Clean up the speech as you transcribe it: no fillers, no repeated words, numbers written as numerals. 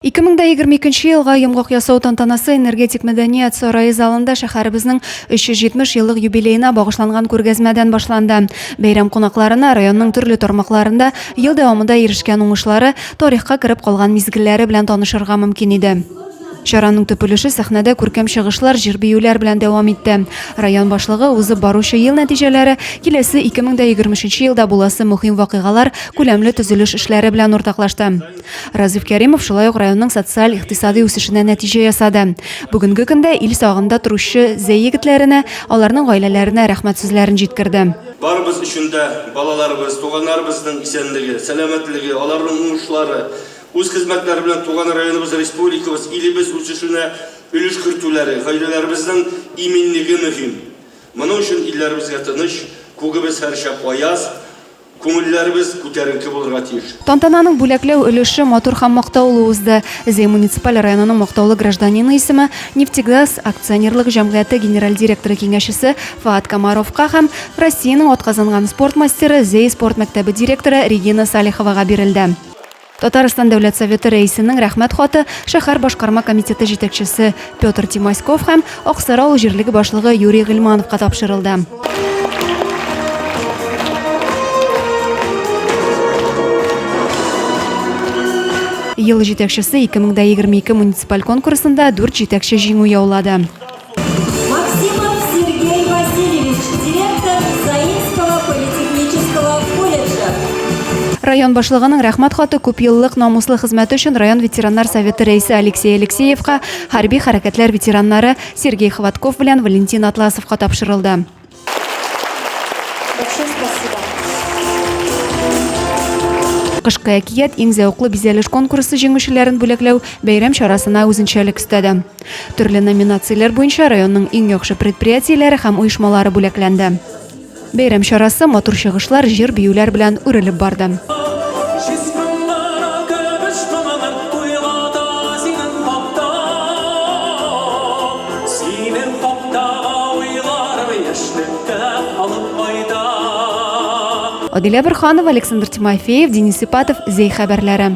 2022 елга йомгак ясау тантанасы Энергетик мәдәният сарае залында шәһәребезнең 370 еллык юбилеена багышланган күргәзмәдән башланды. Бәйрәм кунакларына районның төрле тармакларында ел дәвамында ирешкән уңышлары, тарихка кереп калган мизгелләре белән танышырга мөмкин иде. Чараның төп өлеше сәхнәдә күркәм чыгышлар, җыр-биюләр белән дәвам итте. Район башлыгы узып баручы ел нәтиҗәләре, киләсе 2023 елда буласы мөһим вакыйгалар, күләмле төзелеш эшләре белән уртаклашты. Разиф Кәримов шулай ук районның социаль-икътисадый үсешенә нәтиҗә ясады. Бүгенге көндә ил сагында торучы Зәй егетләренә, аларның гаиләләренә рәхмәт сүзләрен җиткерде. Барыбыз өчен дә балаларыбыз, туганнарыбызның исәнлеге, сәламәтлеге, аларның уңышлары, үз хезмәтләре белән туган районыбыз, республикабыз, илебез үсешенә өлеш кертүләре, гаиләләребезнең иминлеге мөһим. Моның өчен илләребезгә тыныч, күгебез һәрчак аяз, күңелләребез күтәренке булырга тиеш. Тантананың бүләкләү өлеше матур һәм мактаулы узды. Зәй муниципаль районының мактаулы гражданины исеме Нефтегаз акционерлык җәмгыяте генераль директоры киңәшчесе Фоат Комаровка һәм Россиянең атказанган спорт мастеры, Зәй спорт мәктәбе директоры Регина Салиховага бирелде. Татарстан Дәүләт Советы Рәисенең Рәхмәт хаты шәһәр башкарма комитеты җитәкчесе Петр Тимаськов һәм Аксара авыл җирлеге башлыгы Юрий Гыйльмановка тапшырылды. Ел җитәкчесе 2022 муниципаль конкурсында дүрт җитәкче җиңү яулады. Максимов Сергей Васильевич, директор Заинского политехнического колледжа. Район башлыгының рәхмәт хаты күпьеллык намуслы хезмәте өчен район ветераннар советы рәисе Алексей Алексеевка, хәрби хәрәкәтләр ветераннары Сергей Хватков белән Валентин Атласовка тапшырылды. Большое спасибо. Кышкы әкият иң зәвыклы бизәлеш конкурсы җиңүчеләрен бүләкләү бәйрәм чарасына үзенчәлек өстәде. Төрле номинацияләр буенча районның иң яхшы предприятиеләре һәм оешмалары бүләкләнде. Бәйрәм чарасы матур чыгышлар, җыр-биюләр белән үрелеп барды. Адилә Борһанова, Александр Тимофеев, Денис Ипатов, Зәй хәбәрләре.